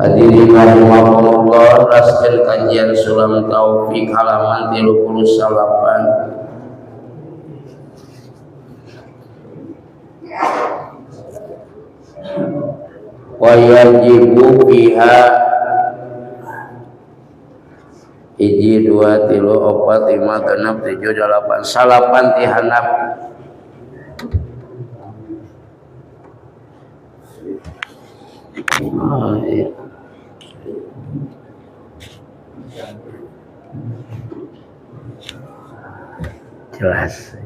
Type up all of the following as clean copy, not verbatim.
Hadirin rahimakumullah, raskeun kajian Sulam Taufik halaman 38. Wa yajibu fiha hiji 2 3 4 5 6 7 8 salapan tihanap. Oh, iya. Jelas.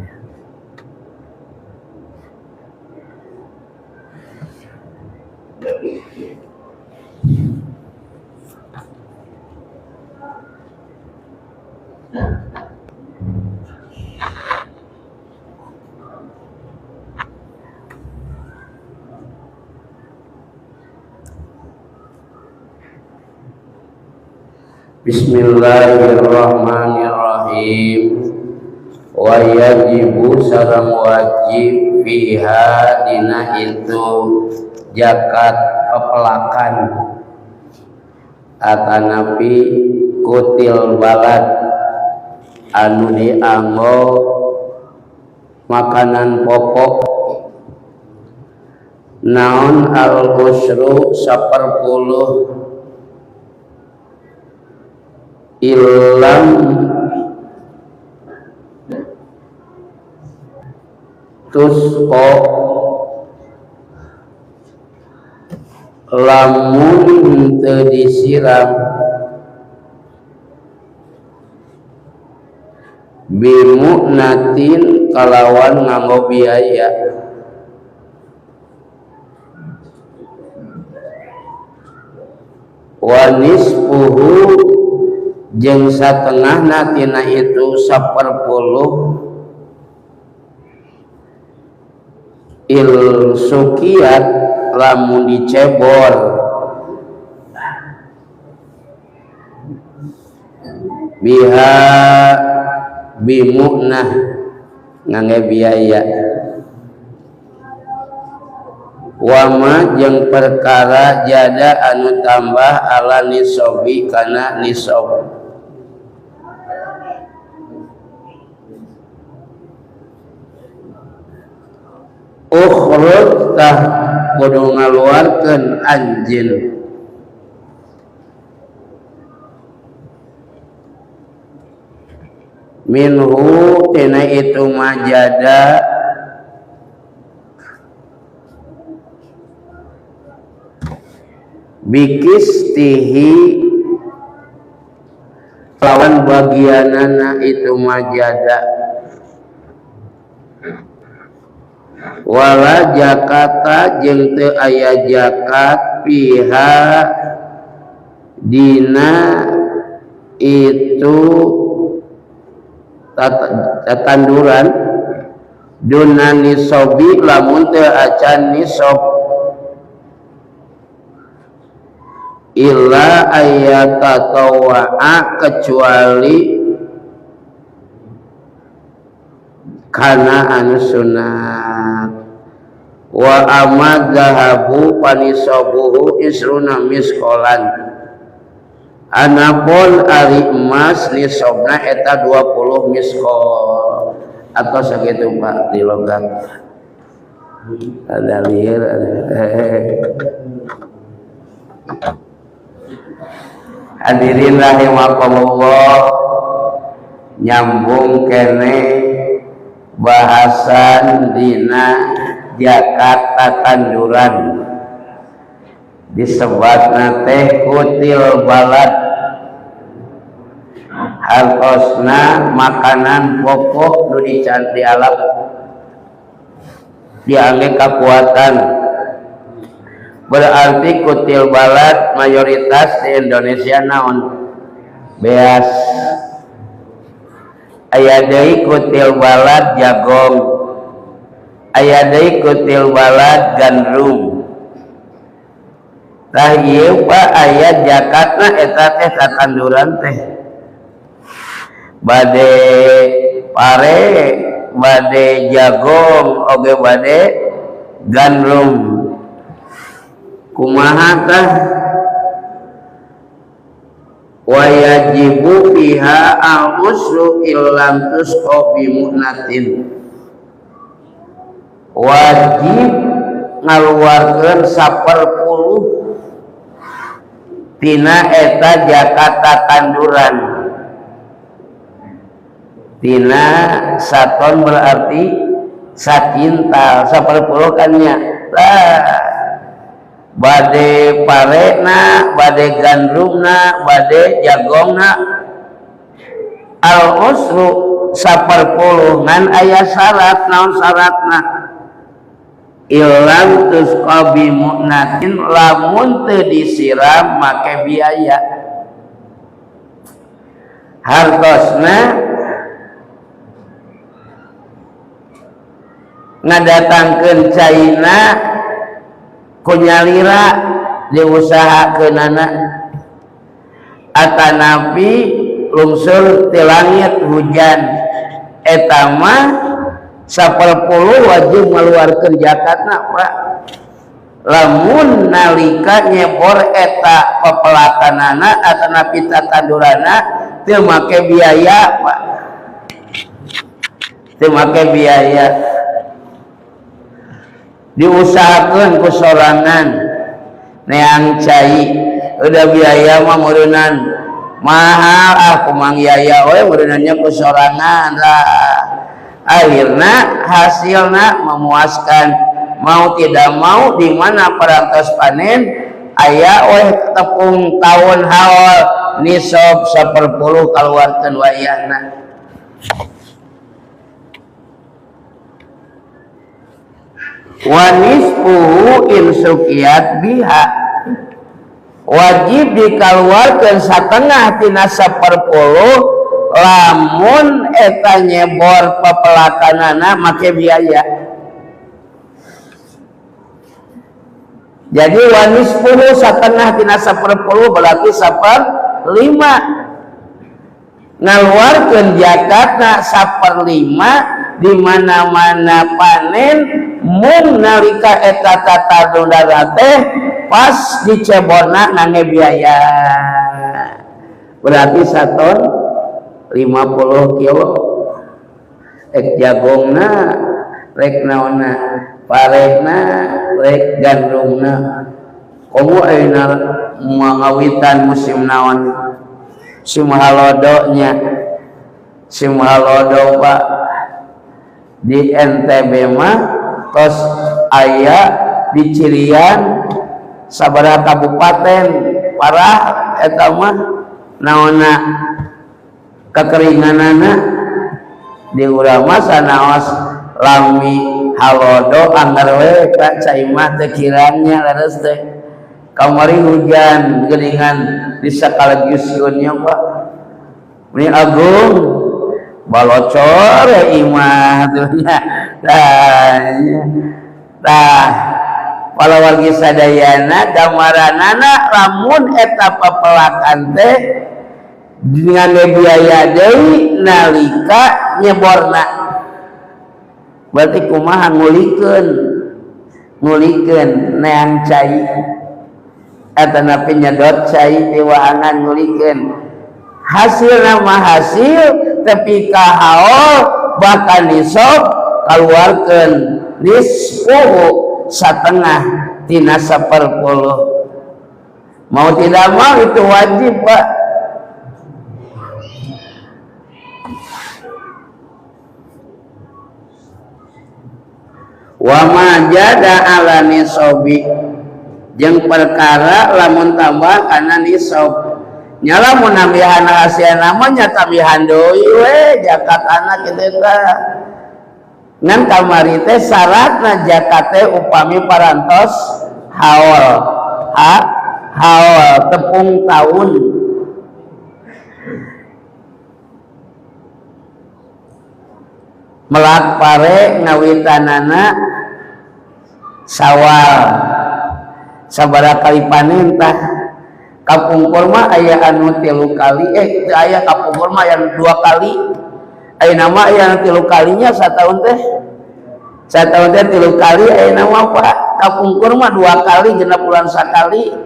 Bismillahirrahmanirrahim. Wa yajibu sareng wajib fiha dina itu zakat pepelakan atanapi kutil balad anu dianggo makanan pokok naon al usru 1/10 ilam tusqo lamun teu disiram bimunatin kalawan nganggo biaya wa nisfuhu jeung satengahna tina itu 1/10 il sukiat lamun dicebor biha bimunah ngangge biaya wama jeung perkara jada anu tambah ala nisobi kana nisob ukhruj tah kudu ngaluarkeun anjeun minhu tina itu majada bikistihi lawan bagianana itu majada wala jakata jeung teu aya zakat piha dina itu tatanduran duna nisobi lamun teu acan nisob illa ayatatawa'a kecuali kana anu sunat wa amad zahabu panisabuhu isruna miskolan anapun ari emas nisobna eta 20 miskol atau sakitu Pak di logat ada liur. Hadirin rahimakumullah, nyambung kene bahasan dina zakat tatanduran disebatna teh kutil balad hartosna makanan pokok nu dialap diangge kakuatan. Berarti kutil balad mayoritas di Indonesia naon beas. Aya deui kutil balad jagong, aya deui kutil balad gandrum. Tah ieu Pak aya zakatna eta teh tatanduran teh bade pare, bade jagong, oge bade gandrum. Kumaha tah Wa yajibu fiha al-usru illam tusqa bi mu'natin. Wajib ngaluarkeun 1/10 tina eta zakat tanduran. Tina saton berarti sakintal 1/10 kan nya. Lah bade parena, bade gandrumna, bade jagongna, al-usru 1/10 ngan aya syarat. Naon syaratna? Ilam tusqa bi mu'natin, lamun teu disiram make biaya. Hartosna ngadatangkeun caina ku nyalira diusahakeunana, atanapi lungsur ti langit hujan, eta mah 1/10 wajib ngaluarkeun zakatna Pak. Lamun nalika nyebor eta pepelakanana atanapi tatandurana teu make biaya Pak, teu make biaya, diusahakeun ku sorangan neang cai, udah biaya mah meureunnan mahal, ah kumang yaya we meureunannya ku sorangan lah. Akhirna hasilna memuaskan, mau tidak mau di mana parantos panen aya we tepung tahun haul nisab 1/10 kaluarkeun wayahna. Wa nisfuhu in sukiyat biha, wajib dikaluarkeun satengah tina 1/10 lamun eta nyebor pepelakanana make biaya. Jadi wa nisfuhu satengah tina 1/10 berarti 1/5. Ngaluarkeun zakatna 1/5 di mana-mana panen mung nalika eta tatandurana teh pas diceborna ngangge biaya, berarti saton 50 kilo rek jagongna rek naonna parena rek gandrungna. Komo ayeuna mangawitan musim naon, musim halodo nya, musim halodo Pak. Di NTB mah tos aya di Cirian sabaraha kabupaten parah eta mah naonna kekeringanana. Di urang mah sanaos lami halodo anggar we ka cai mah teh kirangnya leres teh. Kamari hujan geuningan di sakalagiuskeun nya Pak, ini agung balocor ya imah tuh nya. Tah, para wargi sadayana, gambaranana lamun eta pepelakan teh dengan biaya deui nalika nyeborna, berarti kumaha ngulikeun, ngulikeun neang cai atanapi nyedot cai di wahangan ngulikeun, hasilna mah hasil tepi ka haul bahkan nisab kaluarkeun nisfuhu satengah tina 1/10. Mau tidak mau itu wajib Pak. Wa ma jada ala nisabi, jeung perkara lamun tambah kana nisab nya, lamun nambihan hasilna mah nya tambihan deui we zakat anak kitu teh. Ngan kamari teh syaratna zakat teh upami parantos haul, ha haul tepung tahun. Melak pare ngawitanana Sawal sabaraha kali panen tah? Kapungkur mah aya anu 3 kali, teu aya, kapungkur mah aya 2 kali, ayeuna mah aya anu 3 kalinya sataun teh, sataun teh 3 kali ayeuna mah Pak. Kapungkur mah 2 kali, 6 bulan sakali.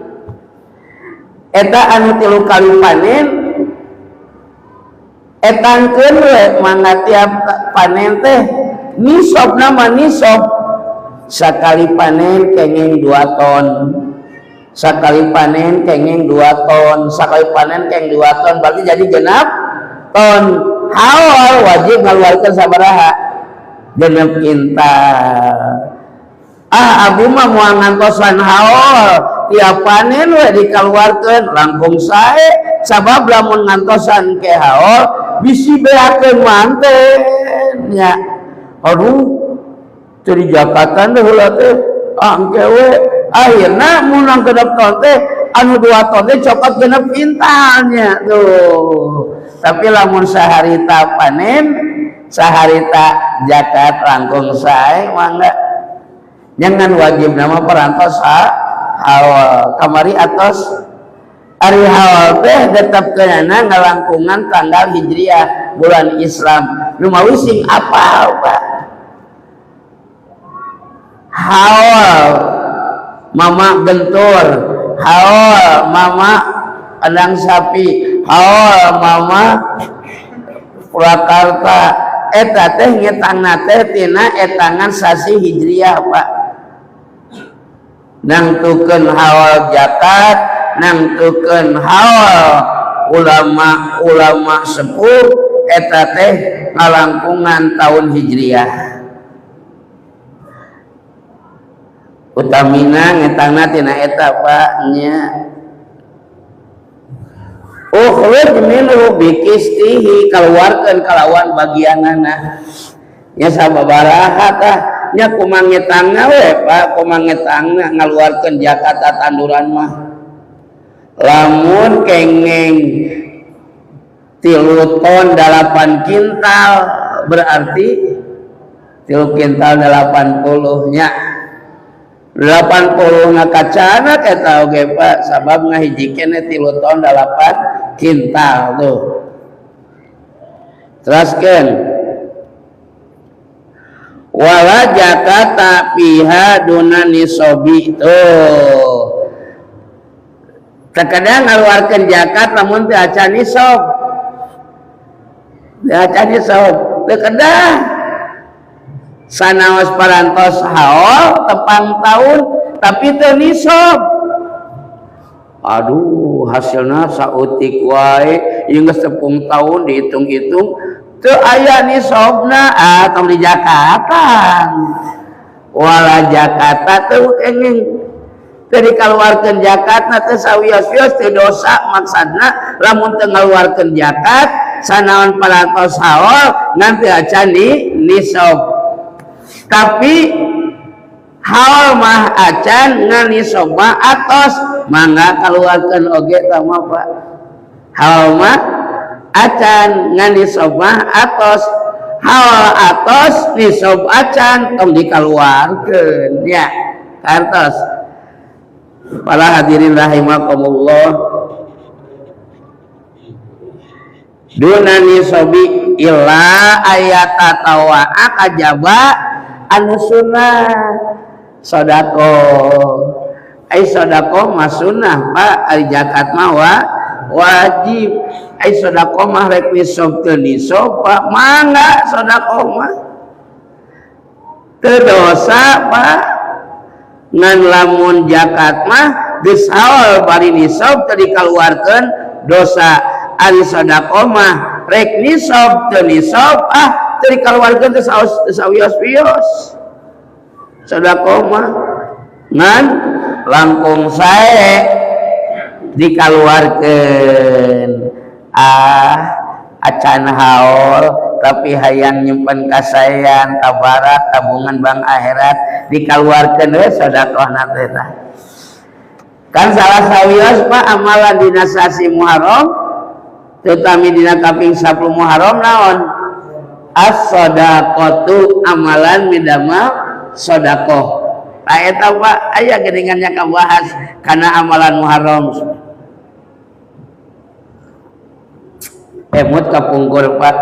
Eta anu 3 kali panen etangkeun we mangga tiap panen teh nisobna mah nisob. Sakali panen kenging 2 ton, sakali panen kenging 2 ton, sakali panen kenging 2 ton, berarti jadi genap ton. Haul wajib ngaluarkeun sabaraha? Genep kintal. Ah, abdi mah moal ngantosan haul, tiap panen we dikaluarkeun langkung sae, sabab lamun ngantosan ke haul bisi beakeun manten nya. Aduh, teu dijakatan teh heula teh, ah engke we. Akhirna mun genep ton teh anu 2 ton teh cokot genep kintalnya tuh. Tapi lamun saharita panen, saharita zakat langkung sae mangga. Jangan wajib nama perantos haul kamari atos ari haul teh tetep keunana ngalangkungan tanggal hijriah bulan Islam. Nu mawi sing apal Pak. Haul mama gentur, haul mama kandang sapi, haul mama Purwakarta. Eta teh ngetangna teh tina etangan sasi hijriah Pak. Nangtukeun haul zakat, nangtukeun haul ulama-ulama sepuh eta teh ngalangkungan tahun hijriah. Utamina ngetangna tina eta Pak nya. Ukhruj minhu biqistihi, kaluarkeun kalawan bagianana. Nya sababaraha tah nya kumaha ngetangna we Pak, kumaha ngetangna ngaluarkeun zakat tanduran mah. Lamun kengeng 3 ton 8 kintal berarti 3 kintal 80 nya. 80 ngakacana eta oge Pak, sabab ngahijikeun 3 ton 8 kintal tuh. Teraskeun wala zakata fiha duna nisobi tuh. Terkadang ngaluarkeun zakat lamun teu acan nisob. Teu acan nisob, teu kedah. Sanaos parantos haul tepang tahun tapi teu nisob. Aduh, hasilna sautik wae ieu geus tepung tahun dihitung-hitung teu aya nisobna, ah tong dijakatan. Wala jakata teu kenging teu dikaluarkeun zakatna teu sawios-wios teu dosa, maksudna lamun teu ngaluarkeun zakat sanaon parantos haul ngan teu acan nisob. Tapi haul mah acan ngan nisob mah atos mangga kaluarkeun oge tah mah Pak. Haul mah acan ngan nisob mah atos, haul atos nisob acan tong dikaluarkeun ya. Kartos para hadirin rahimakumullah, duna nisobi illa ayata tawa'a kajaba anu sunnah sedekah. Ai sedekah mah sunnah Pak, ari zakat mah wajib. Ai sedekah mah rek nisob teu nisob Pak, mangga sedekah mah teu dosa Pak. Ngan lamun zakat mah geus haul bari nisob teu dikaluarkeun dosa. Ari sedekah mah rek nisob teu nisob ah teu dikaluarkeun teu sawios-wios. Sedekah mah ngan langkung sae dikaluarkeun. Ah acan haul tapi hayang nyimpen kasaean tabarak tabungan bank akhirat dikaluarkeun we sedekahna teh tah. Kan salah sawios Pak amalan dina sasi Muharram terutama dina kaping 10 Muharram naon? As-sadaqatu amalan midama sedekah. Tah eta Pak aya geuningan nya kabahas kana amalan Muharram. Emut kapungkur Pak.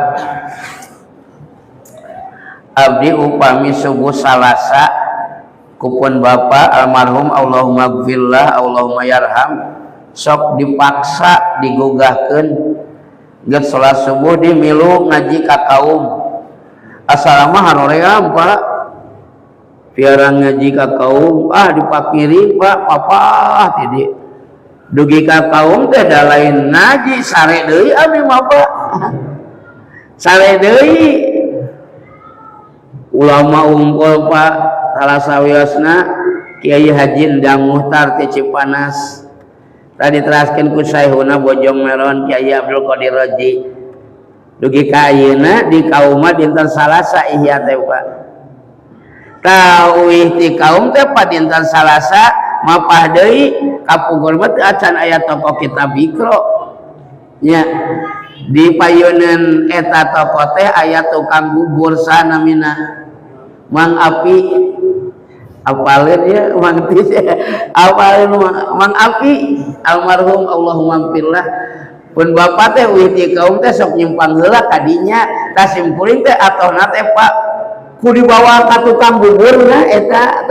Abdi upami subuh Salasa kupun Bapak almarhum Allahumma gfirlah Allahumma yarham Sok dipaksa, digugahkeun geus salat subuh di milu ngaji ka kaum. Asal mah haroream, Pak, piarang ngaji ka kaum. Ah, dipakiring, Pak, papa ti dugi ka kaum teh da lain ngaji, sare deui abdi mah, Pak, sare deui. Ulama unggul, Pak, salah sawiosna Kiai Haji Endang Muhtar ti Cipanas. Tadi teraskeun ku Syekhuna Bojong Meron, Kiai Abdul Qadir Roji. Dugi ka ayeuna di kaum dinten Salasa Ihya teh, Pak. Tauih ti kaum teh, Pak, dinten Salasa mapah deui. Kapungkur mah teu acan aya toko kitab Iqra nya. Di payuneun eta toko teh aya tukang bubur sanamina Mang Api. Apalin ya Mang Tis ya, apalin Mang Api, almarhum, Allahumma gfirlah. Pun bapak teh uih ti kaum teh sok nyimpang heula kadinya. Tah, simkuring teh atohna teh, Pak, ku dibawa ka tukang bubur na eta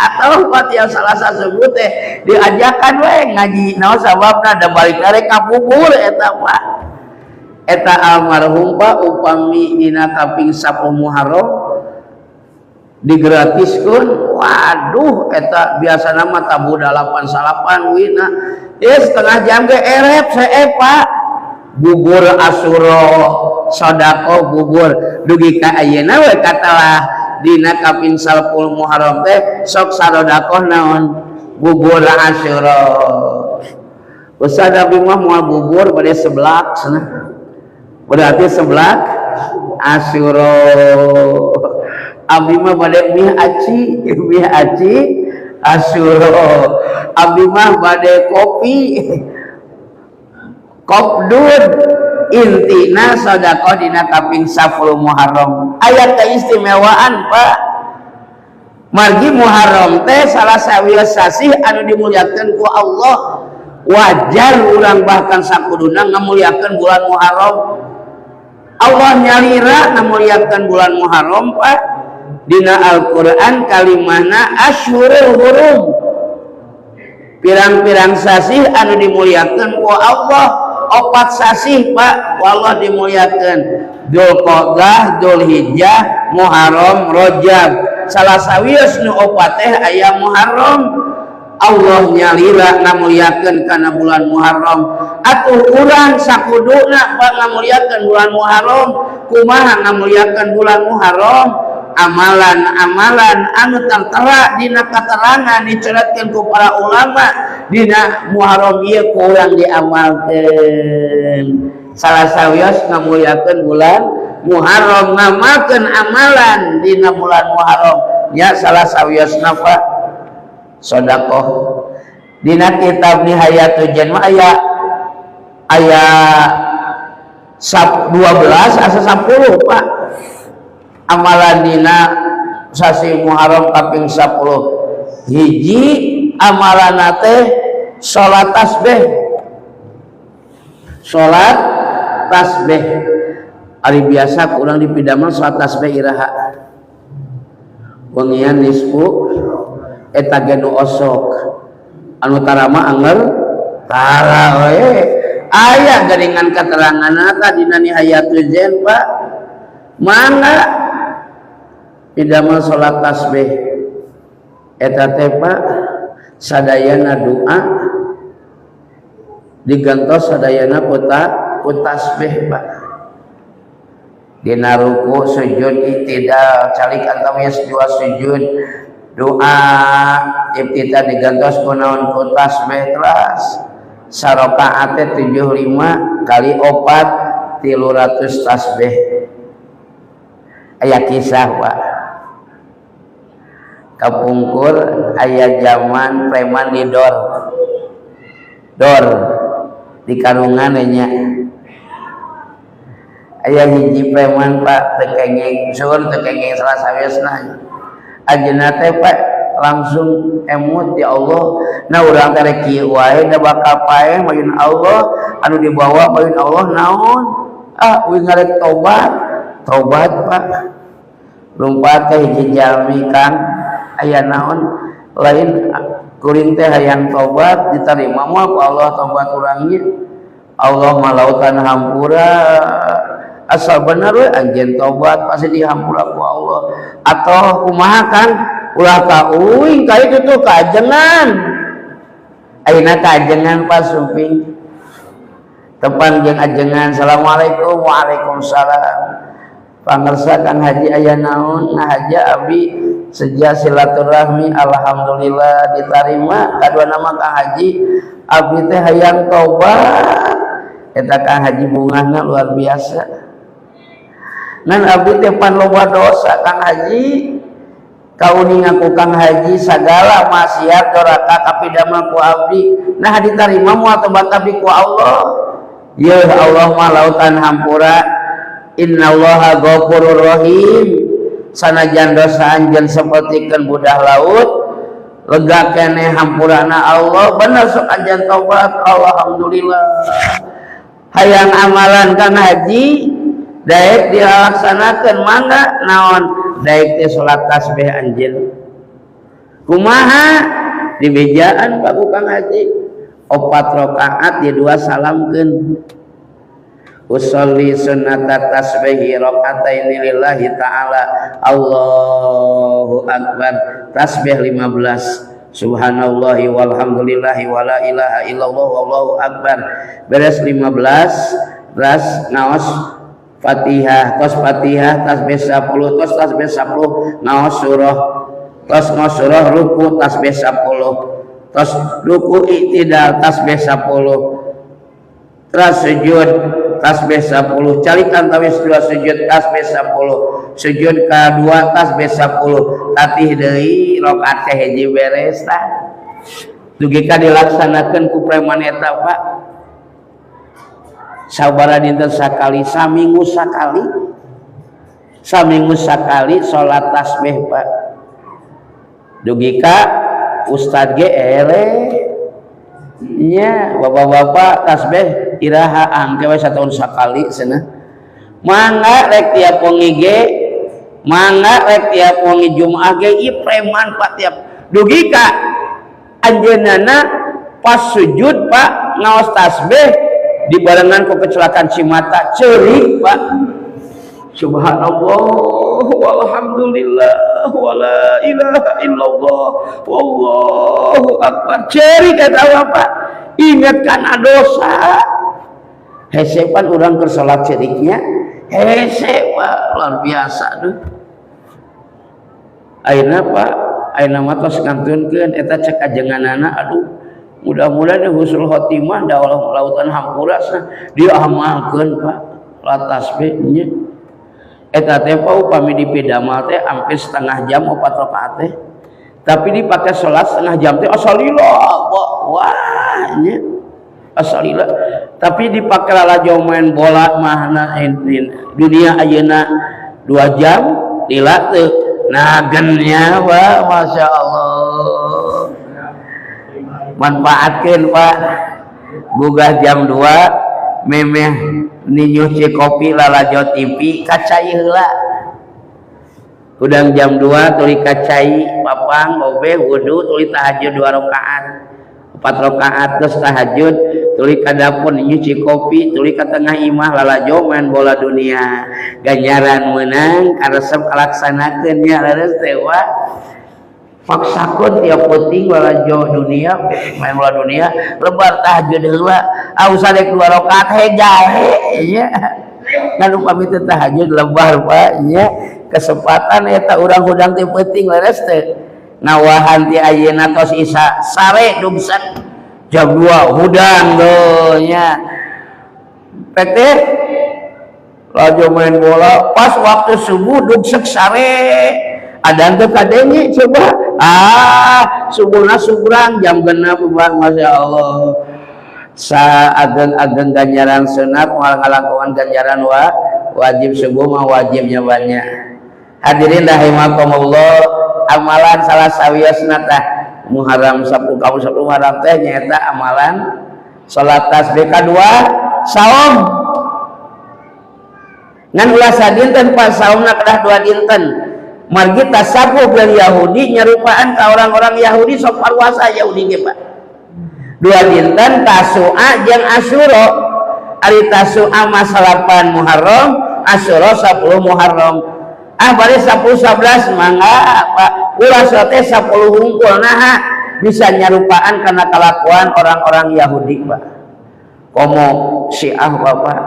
atau Pak, tiap Salasa subuh teh diajakan we ngaji. Naon sababna? Da balik rek ka bubur eta, Pak. Eta almarhum, Pak, upami dina kaping 10 Muharram digratiskeun, waduh, eta biasa mah tabuh dalapan salapan wina ya, setengah jam ge erep seep, Pak. Bubur Asyura, sodako bubur, dugi ka ayeuna we katalah dina kaping 10 Muharram teh sok sadodakoh naon, bubur Asyura. Ustaz, abdi mah moal bubur, bade seblak cenah. Berarti seblak Asyura. Abdi mah bade mie aci, mie aci Asyura. Abdi mah bade kopi kopdud. Intina sedekah dina kaping 10 Muharram aya keistimewaan, Pak. Margi Muharram teh salah sawios sasih anu dimuliakeun ku Allah. Wajar urang, bahkan sakuduna ngamuliakeun bulan Muharram. Allah nyalira ngamuliakeun bulan Muharram, Pak. Dina Al-Qur'an kalimahna asyhurul hurum, pirang-pirang sasih anu dimuliakeun ku Allah. Opat sasih, Pak, wallah dimuliakeun: Dzulqa'dah, Dzulhijjah, Muharram, Rajab. Salah sawios nu opat teh aya Muharram. Allah nyalira ngamuliakeun kana bulan Muharram. Atuh urang sakuduna, Pak, ngamuliakeun bulan Muharram. Kumaha ngamuliakeun bulan Muharram? Amalan-amalan anu tertera dina keterangan diceratkeun ku para ulama dina Muharram ieu ku urang diamalkeun. Salah sawios ngamuliakeun bulan Muharram, ngamalkeun amalan dina bulan Muharram ya, salah sawiosna, Pak, sodakoh. Dina kitab Nihayatul Jan mah aya aya 12 asa 10, Pak, amalan dina sasi Muharram kaping 10. Hiji amalan teh salat tasbih. Salat tasbih, ari biasa kurang dipidamel salat tasbih iraha? Wengian nisfu. Eta ge nu osok, anu tarama anger tara we. Aya garingan keterangan eta dina Nihayatul Zen, Pak. Mangga pidamel salat tasbih. Eta teh, Pak, sadayana doa digantos sadayana ku tasbih, Pak. Dina ruku, sujud, iktidal, calik antawias dua sujud, doa iftitah digantos ku naon? Ku tasbih. Teras sarakaat teh 75 kali opat, 300 tasbih. Aya kisah, Pak. Kapungkur aya zaman preman di dor dor di karungan nya. Aya hiji preman, Pak, teu kenging sur, teu kenging salah sawiosna. Ajeuna teh, Pak, langsung emut, "Ya Allah, nah urang teh rek kieu wae da bakal paeh mayun Allah, anu dibawa mayun Allah naon? Ah, uing ngarek tobat." Tobat, Pak, lumpat ka hiji jalmi. "Kang, aya naon?" "Lain Kuring teh hayang tobat, diterima moal ku Allah tobat urangnya? Allah mah lautan hampura, asal bener we anjeun tobat pasti dihampura ku Allah. Atau kumaha, Kang? Ulah ka uing, ka itu tuh ka ajengan. Ayeuna ka ajengan pas sumping, tepang jeung ajengan. Assalamualaikum. Waalaikumsalam. Pangersa Kang Haji, aya naon? Ngahaja abdi seja silaturahmi. Alhamdulillah diterima. Kadua nama Kang Haji, abdi teh hayang tobat. Eta Kang Haji bungahna luar biasa. Ngan abdi teh pan loba dosa, Kang Haji. Kauninga ku Kang Haji sagala maksiat doraka kapidamel ku abdi, nah diterima moal tobat abdi ku Allah? Ya Allah mah lautan hampura, innallaha ghafurur rahim. Sanajan dosa anjeun sapertikeun budah laut, lega keneh hampurana Allah. Bener, sok anjeun tobat. Alhamdulillah. Hayang amalan, Kang Haji, daek dilaksanakeun, mangga. Naon daek teh? Salat tasbih. Anjeun kumaha? Dibejaan Pak ku Kang Haji, opat rakaat di dua salamkeun. Usolli sunnata tasbihi rakaataini lillahi ta'ala. Allahu akbar, tasbih 15, subhanallahi walhamdulillahi wala ilaha illallah wallahu akbar. Beres 15, ras ngaos Fatihah, tos Fatihah tasbih 10, tos tasbih 10 ngaos surah, tos ngaos surah ruku tasbih 10, tos ruku iktidal tasbih 10, terus sujud tasbih 10, calikan tawis dua sujud tasbih 10, sujud kedua tasbih 10, tatih deui rakaat hiji, beres. Tah, dugi ka dilaksanakeun ku preman eta, Pak, sabaraha dinten sakali, saminggu sakali, saminggu sakali salat tasbih, Pak. Dugi ka ustad ge eleh nya, bapak-bapak tasbih iraha? Angke we satahun sakali cenah. Mangga rek tiap wengi ge mangga, rek tiap wengi Jumaah ge. Ieu preman, Pak, tiap dugi ka anjeunna pas sujud, Pak, ngaos tasbih dibarengan ku kecelakaan cimata, ceurik, Pak. Subhanallah walhamdulillah wala ilaha illallah wallahu akbar, ceurik eta, Pak. Ingat kana dosa. Hese pan urang keur salat ceuriknya, hese, Pak, luar biasa. Duh, ayeuna, Pak, ayeuna mah tos ngantunkeun eta cek ajenganana. Aduh, mudah-mudahan husnul khotimah da Allah lautan hampura. Diamalkeun, Pak, salat tasbih nya. Eta teh, Pak, upami dipidamal teh hampir setengah jam opat rakaat teh, tapi dipakai sholat setengah jam teh asal lila, wah nya asal lila. Tapi dipakai lalajo main bola mah dunia ayeuna 2 jam lila teu. Nah gennya, Pak, masya Allah. Manfaatkan, Pak. Gugah jam 2 memeh ninyuh kopi, lalajo TV, kacai heula. Udang jam 2 tuli kacai papang obe wudu, tuli tahajud dua rakaat, empat rakaat, terus tahajud, tuli ka dapur nyuci kopi, tuli ka tengah imah lalajo main bola dunia. Ganjaran menang, karesep kalaksanakeun nya. Leres teh, Pak? Paksakeun tiap peuting lalajo dunia, main bola dunia. Lebar tahajud heula, ah usah dek dua rakaat hejahe nya. Ngan upami teu tahajud lebar, Pak, nya. Kesempatan eta urang hudang teh peuting. Leres teh ngawahan ti ayeuna tos isa sare dugsak jam 2 hudang tuh nya. PT laju main bola, pas waktu subuh dugsak sare, ada teu kadenge. Coba ah, subuhna subrang jam 6, Bang. Masya Allah, saageng-ageng ganjaran sunat moal ngalangkungan ganjaran wa wajib. Subuh mah wajibnya banyak. Hadirin rahimakumullah, amalan salah sawiosna tah Muharram 10, kamu 10 Muharram teh nyaeta amalan salat tasbih. Kadua, saum. Ngan ulah sadinten, Pak, saumna kedah dua dinten. Margi tasabbuh bil Yahudi, nyerupaan ka orang-orang Yahudi. Sok parwasa Yahudi ge, Pak. Dua dinten, Tasua jeung Asyura. Ari Tasua mah 9 Muharram, Asyura 10 Muharram. Ah, bari 10 11, mangga, Pak. Ulah teh 10 hungkul. Nah, bisa nyarupaan karena kelakuan orang-orang Yahudi, Pak. Komo Syiah, Bapak,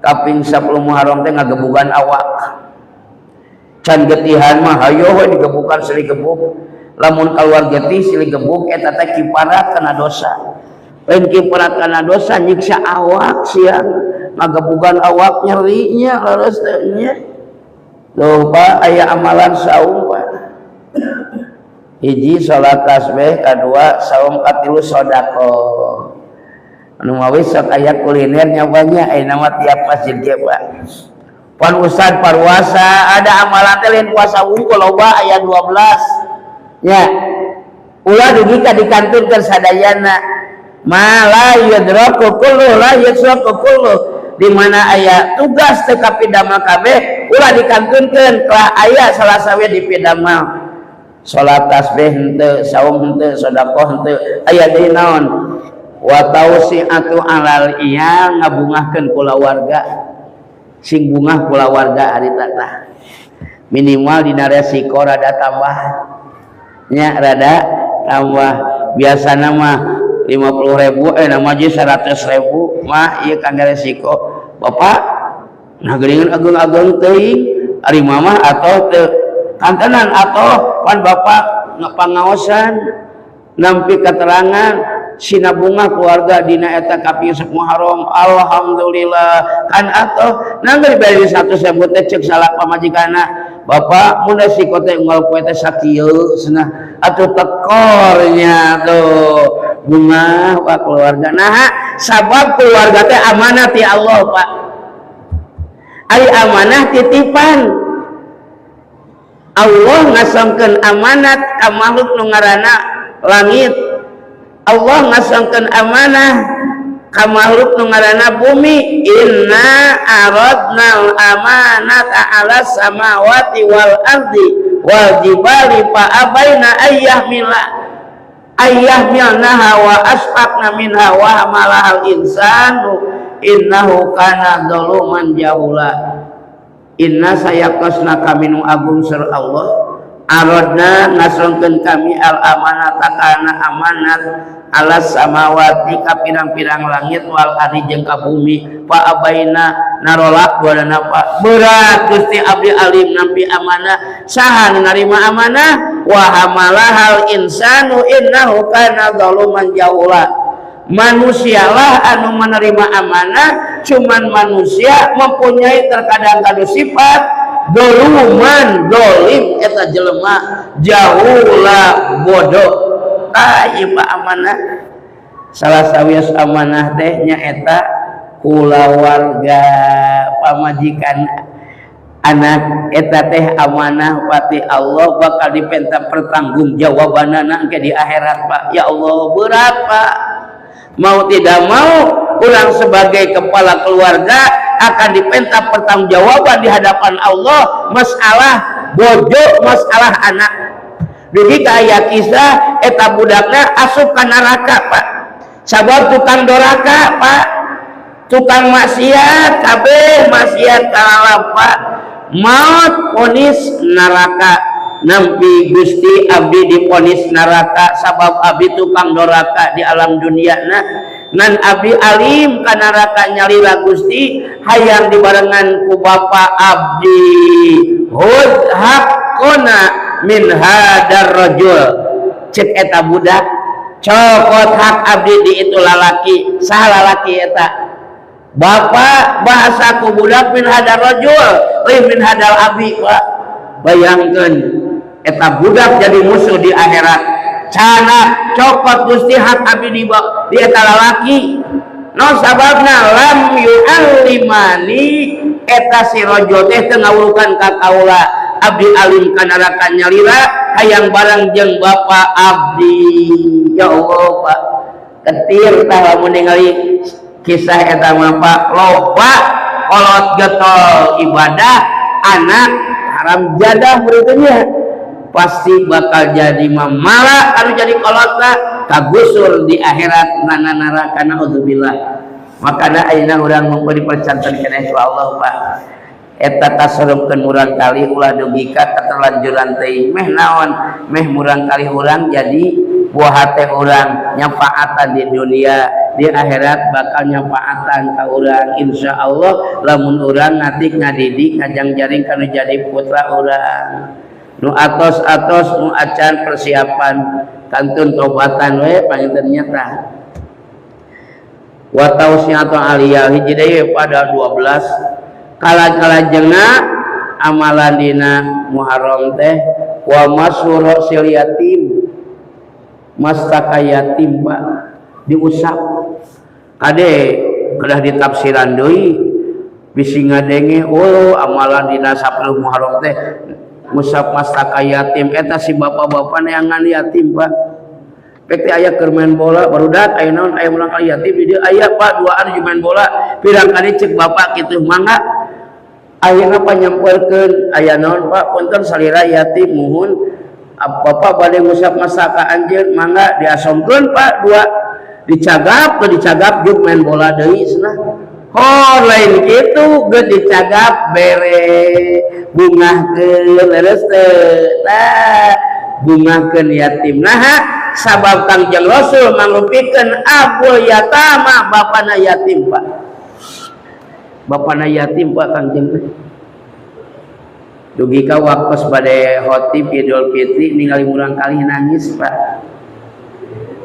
kaping 10 Muharram teh ngagebugan awak. Can getihan mah hayo we digebukan, silih gebuk. Lamun keluar getih silih gebuk, eta teh kiparat kana dosa. Lain kiparat kana dosa, nyiksa awak siang, ngagebugan awak, nyerinya leres teh nya. Tuh, Pak, aya amalan saum, Pak. Hiji salat tasbih, kadua saum, katilu sedekah. Anu mawi sok aya kulinernya banyak, aya nama tiap masjid ge, Pak. Pan Ustad parwasa ada amalan teh lain puasa wungkul, loba, aya 12 nya. Ulah dugi ka dikantunkeun sadayana. Ma la yudraku kullu la yusraku kullu, di mana aya tugas teu kapidamel kabeh ulah dikantunkeun. Kelah aya salah sawe dipidamel, salat tasbih henteu, saum henteu, sedekah henteu, aya deui naon? Wa tausi'atu alal iyal, ngabungahkeun kulawarga. Sing bungah kulawarga harita tah minimal dina resiko rada tambah nya, rada tambah. Biasa nama 50 ribu, eh, nama aja 100 ribu mah iya kangge resiko bapak. Nah, geuningan ageung-ageung teuing ari mama atau teu kantenan atau pan bapak pangaosan nampi keterangan sina bunga keluarga dina eta kaping Muharram. Alhamdulillah kan. Atau nangger bari 100 ribu teh, cek salah pamajikanna, "Bapak mun resiko teh unggal poe teh sakieu cenah." Atuh tekornya tuh bunga, Pak, keluarga. Nah, sabab keluarga teh amanah ti Allah, Pak. Ari amanah titipan Allah, ngasongkeun amanat ka makhluk nu ngaranna langit. Allah ngasongkeun amanah ka makhluk nu ngaranna bumi. Inna aradnal amanata ala samawati wal ardi wal jibali fa abaina ayyahmilnaha wa asfaqna minha wa hamalahal insanu innahu kana zaluman jahula. Inna sayakosna kami nu agung sur Allah, aradna ngasongkeun kami, al amanata kana amanat, ala samawati ka pirang-pirang langit, wal ardi jeung ka bumi, fa abaina narolak duanana. Pak, berat Gusti, abdi alim nampi amanah, saha nu narima amanah? Wa hamalahal insanu innahu kana zaluman jahula. Manusialah anu menerima amanah, cuman manusia mempunyai terkadang kadu sifat doluman, dolim eta jelema, jahula bodoh. Tah, ieu amanah. Salah sawios amanah teh nyaeta kulawarga, pamajikan, anak, eta teh amanah pati Allah, bakal dipenta pertanggungjawabanana engke di akhirat, Pak. Ya Allah, berat, Pak. Mau tidak mau orang sebagai kepala keluarga akan dipenta pertanggungjawaban di hadapan Allah masalah bojo, masalah anak. Dugi ka aya kisah eta budakna asup ka neraka, Pak, sabab tukang doraka, Pak, tukang maksiat kabeh, maksiat kalalap, Pak. Maut, ponis neraka. Nampi Gusti, abdi diponis neraka sabab abdi tukang doraka di alam dunia. Nah, ngan abdi alim ka neraka nyalira. Gusti, hayang dibarengan ku bapa abdi. Khudz haqqona min hadar rajul, cek eta budak, cokot hak abdi di itu lalaki. Saha lalaki eta? Bapak. Bahasa ku budak min hadar rajul, lain min hadal abi, Pak. Bayangkan eta budak jadi musuh di akhirat. Cana cokot Gusti hak abdi di eta lalaki. No sababna lam yu'allimani, eta si rajul teh teu ngawulukan ka kaula. Abdi alim ka neraka nyalira, hayang bareng jeung bapa abdi. Ya Allah, Pak, ketir tah lamun ningali kisah eta mah, Pak. Loba kolot getol ibadah, anak haram jadah berikutnya pasti bakal jadi mamala anu jadi kolotna kagusur di akhirat nana neraka, naudzubillah. Makana ayeuna urang memberi percanten keneh ku Allah, Pak, eta tasarufkeun murang kali, ulah dugi ka keterlanjuran teuing. Meh naon, meh murang kali urang jadi buah hate urang, nyafaatan di dunia, di akhirat bakal nyafaatan ka urang, insyaallah, lamun urang ngatik ngadidik ngajang jaring kanu jadi putra urang nu atos-atos nu acan persiapan kantun tobatan we panginten nyata. Wa tausiatu aliyah hiji deui pada 12 kala-kalajengna amalan dina Muharram teh wa mashu ra'sil yatim, mastaka yatim, Pak, diusap. Kade kedah ditafsiran deui, bisi ngadenge, "Oh, amalan dina 10 Muharram teh ngusap mastaka yatim." Eta si bapak-bapak neangan yatim, Pak. Pek teh aya keur main bola barudak, aya naon, aya murang kali yatim di dieu aya, Pak, duaan jeung main bola pirang kali. Cek bapak kitu, "Mangga." Akhirna panyamperkeun, "Aya naon, Pak?" "Punten, salira yatim, muhun Bapak bade ngusap mastaka anjeun, mangga." Diasomkeun, Pak, dua dicagap ke dicagap juk main bola deui cenah. Oh, lain kitu, geus dicagap bere bungahkeun, leres teu? Tah, bungahkeun yatim. Naha? Sabab Kangjeng Rasul mangrupikeun abul yatama, bapana yatim, Pak, bapana yatim, Pak, Kangjeng teh. Dugi ka waktos bade khotib Idul Fitri ningali murang kali nangis, Pak.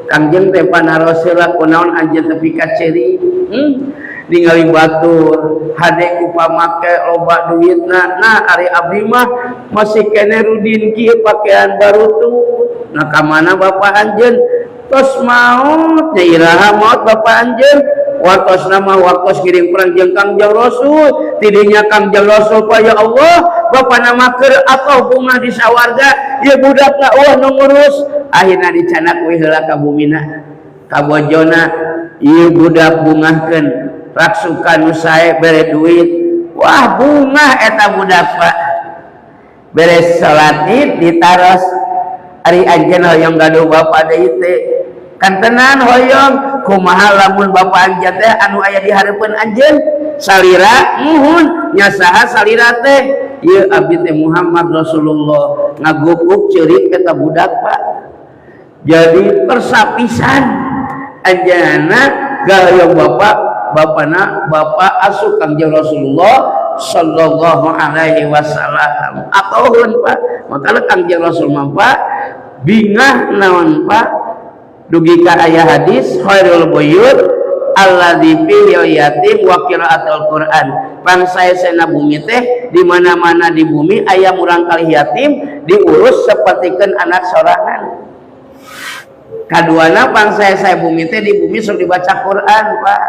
Kangjeng teh panaros heula, "Kunaon anjeun tepi ka ceri?" Ningali batur hade ku pamake loba duitna. "Nah, ari abdi mah masih kene rudin kieu, pakaian baru tuh. Nah, ka mana bapak anjeun?" "Tos maot." "Nya iraha maot bapak anjeun?" "Waktos nama waktos ngiring perang jeung Kangjeng Rasul." Tidinya Kangjeng Rasul, Pak, "Ya Allah, bapak nama keur atau bunga di sawarga, ieu budak euweuh nu ngurus." Akhirna dicanak we heula ka bumina, ka bojona, "Ieu budak bungahkeun, raksukan nu sae, bere duit." Wah, bungah eta budak, Pak. Beres salat Id ditaros, "Ari anjeun hoyong gaduh bapak deui teh?" "Kan tenan hoyong." "Kumaha lamun bapak anjeun teh anu aya di hareupeun anjeun?" "Salira?" "Muhun." "Nya saha salira teh?" "Ieu abdi teh Muhammad Rasulullah." Ngaguguk ceurik eta budak, Pak, jadi persapisan anjeunna hoyong bapak, bapana bapak asuh Kangjeng Rasulullah sallallahu alaihi wasallam atauhun, Pak. Makanya Kangjeng Rasul mah, Pak, bingah naon, Pak, dugi ka aya hadis khairul buyut alladzi fihi yatim wa qiraatul Quran. Pangsae-saena bumi teh di mana-mana di bumi aya murang kali yatim diurus sapertikeun anak sorangan. Kaduana, pangsae-sae bumi teh di bumi sok dibaca Quran, Pak.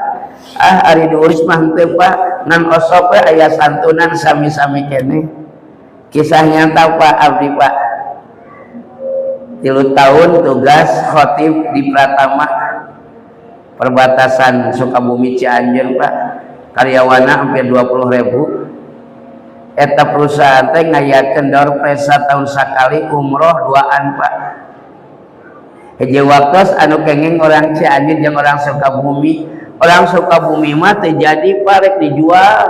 Ah, ari diurus mah henteu, Pak, ngan osok we aya santunan sami-sami keneh. Kisah nyata, Pak, abdi, Pak, 3 tahun tugas khotib di Pratama, perbatasan Sukabumi Cianjur, Pak. Karyawana hampir 20 ribu. Eta perusahaan teh ngayakeun doorprize tahun sakali, umroh duaan, Pak. Hiji waktu anu kenging orang Cianjur jeung orang Sukabumi. Orang Sukabumi mah teu jadi, Pak, rek dijual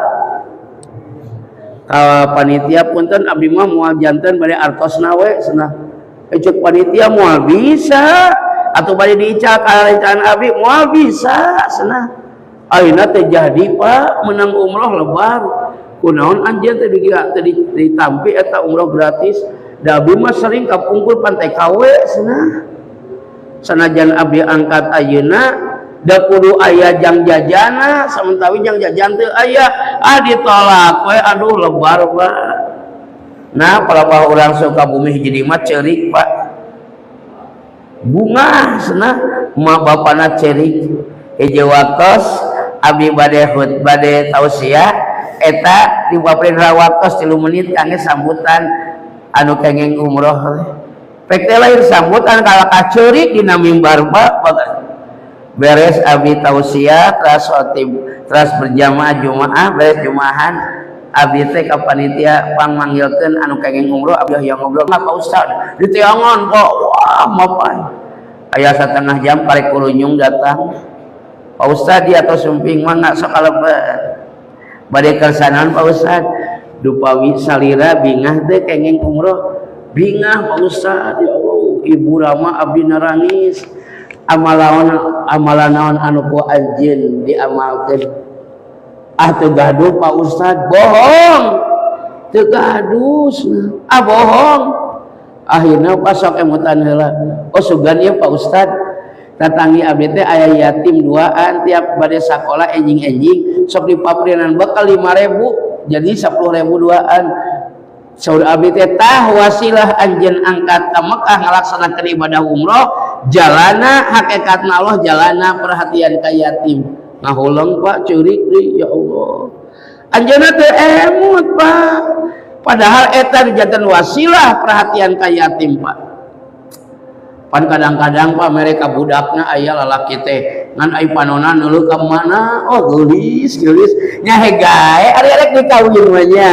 ka panitia, "Punten, abdi mah moal janten, bade artosna we," cenah. Cek panitia, "Moal bisa atau bade diical ka rencana abdi moal bisa," cenah. Ayeuna teh jadi, Pak, menang umroh lebar. "Kunaon anjeun teh teh ditampi eta umroh gratis?" "Da abdi mah sering kapungkur pan TKW," cenah. "Sanajan abdi angkat ayeuna da kudu aya jang jajana, samentawi jang jajan teu aya." Ah, ditolak we. Aduh, lebar, Pak. Nah, palebah urang Sukabumi hiji mah ceurik, Pak, bunga cenah, ma bapana cerik. Hiji waktos abdi bade khut bade tausiah eta di beberapa waktos 3 menit kangge sambutan anu kenging umroh. Pek teh lahir sambutan kalah kaceurik dina mimbar, Pak. Beres abdi tausiah, teras khotib, teras berjamaah Jumaah, beres Jumahan. Abdi teh ka panitia pang manggilkeun anu kenging umroh, abdi hayang ngobrol. Mah Pak Ustad diteangan, Pak. Wah, mapan aya setengah jam karek kurunyung datang Pak Ustad di atau sumping. Mangga, sok kalebet. Bade kersa naon, Pak Ustad? Dupawi salira bingah teh kenging umroh? Bingah, Pak Ustad. Ya Allah, Ibu Rama, abdi narangis. Amalan, amalan naon anu ku anjeun diamalkeun? Ah, teu gaduh, Pak Ustad. Bohong, teu gaduh. Ah, bohong. Akhirnya pas sok emutan heula. Oh, sugan ieu Pak Ustad, tatangi abdi teh aya yatim duaan, tiap bade sakola enjing-enjing sok dipaprinan bekal 5000, jadi 10.000 duaan. Saur abdi teh, tah wasilah anjeun angkat ka Mekah ngalaksanakeun ibadah umroh, jalana hakikatna Allah, jalana perhatian ka yatim. Ngahuleng, Pak, ceurik deui. Ya Allah, anjeunna teu emut, Pak, padahal eta dijadikan wasilah perhatian ka yatim, Pak. Pan kadang-kadang, Pak, mereka budakna aya lalaki teh ngan ai panona neuleuh ka mana. Oh, geulis geulis nya, hegae ari arek dikawin mah nya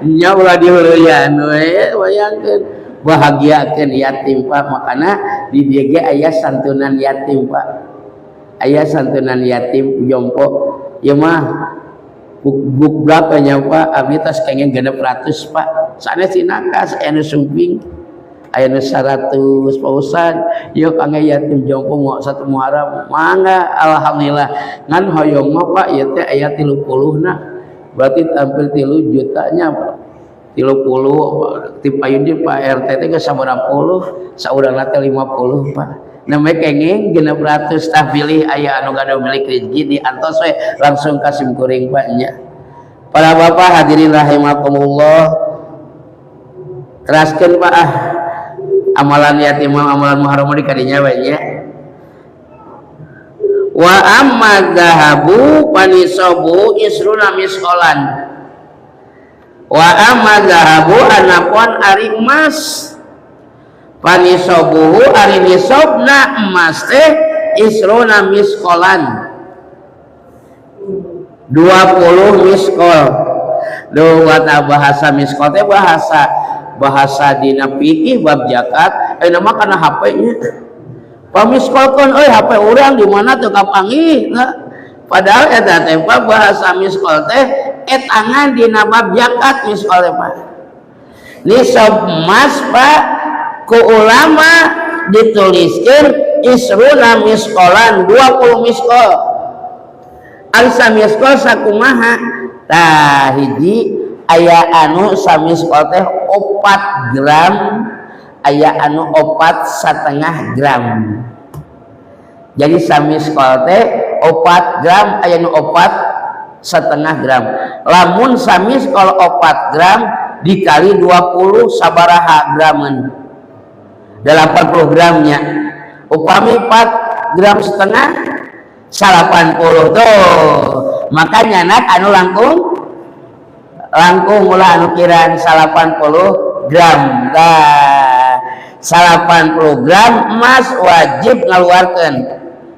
nya, ulah diheureyan we. Bayangkeun, bahagiakeun yatim, Pak. Makana di dieu ge aya santunan yatim, Pak, aya santunan yatim jompo. Ieu mah buk berapa nya, Pak? Abdi tos kenging 600, Pak. Sanes tinakas, aya nu sumping, aya nu 100. Pak Ustad, yuk kangge yatim jompo mau 1 Muharram. Mangga, alhamdulillah. Ngan hoyong mah, Pak, ieu teh aya 30 na, berarti hampir 3 jutanya, Pak. 30 ti payun di Pak RT teh geus sabaraha puluh, saurangna teh 50, Pak. Namanya kenging 600. Tah, pilih aya anu gaduh milik rezeki diantos we langsung ka sim kuring, Pak, nya. Para bapak hadirin rahimakumullah, teraskeun, Pak. Ah, amalan yatim, amalan Muharram di kadinya we nya. Wa amma dzahabu fanisabu isruna miskolan. Wa amma dzahabu, anapun ari emas, fanisabuhu, ari nisabna emas teh, isruna miskolan, 20 miskol. Duh, bahasa miskol teh bahasa bahasa dina fikih bab zakat. Eh, nama kana HP nya pamiskolkeun euy, HP urang di mana teu kapanggih. Nah, padahal eta teh, Pak, bahasa miskol teh etangan dina bab zakat. Miskol teh, Pak, nisab emas, Pak, ku ulama dituliskeun isruna miskolan, 20 miskol. Ari samiskol sakumaha? Tah, hiji, aya anu samiskol teh 4 gram, aya anu 4,5 gram. Jadi samiskol teh 4 gram, aya nu 4,5 gram. Lamun samiskol 4 gram dikali 20, sabaraha gramen? 80 gramnya. Upami 4 gram setengah, 80 tuh. Makanya nak anu langkung langkung, ulah anu kiraan 80 gram. Nah, 80 gram emas wajib ngaluarkeun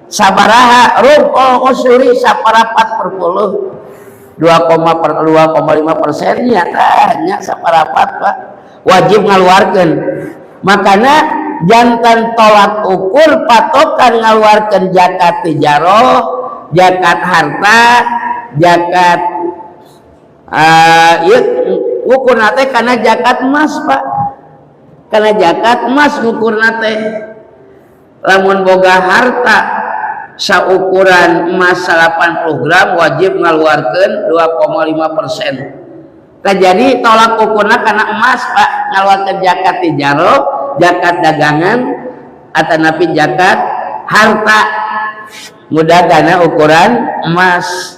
sabaraha? Rub'ul usyuri, saparapat per puluh, 2,5%-nya. Tah nya, saparapat, Pak, wajib ngaluarkeun. Makanya janten tolak ukur patokan ngaluarkeun zakat tijaroh, zakat harta, zakat ieu ngukurna teh kana zakat emas, Pak, karena zakat emas ngukurna teh. Lamun boga harta saukuran emas 80 gram, wajib ngaluarkeun 2,5%. Nah, jadi tolak ukurna karena emas, Pak, ngaluarkeun zakat tijaroh, zakat dagangan, atau napi zakat harta mudah karena ukuran emas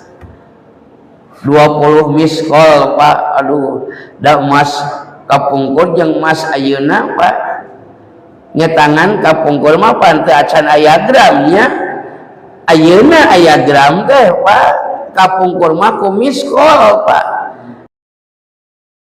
20 miskol, Pak. Aduh, da emas kapungkur jeung emas ayeuna, Pak, nyetangan kapungkur mah pan teu acan aya gramnya, ayeuna aya gram teh, Pak. Kapungkur mah ku miskol, Pak.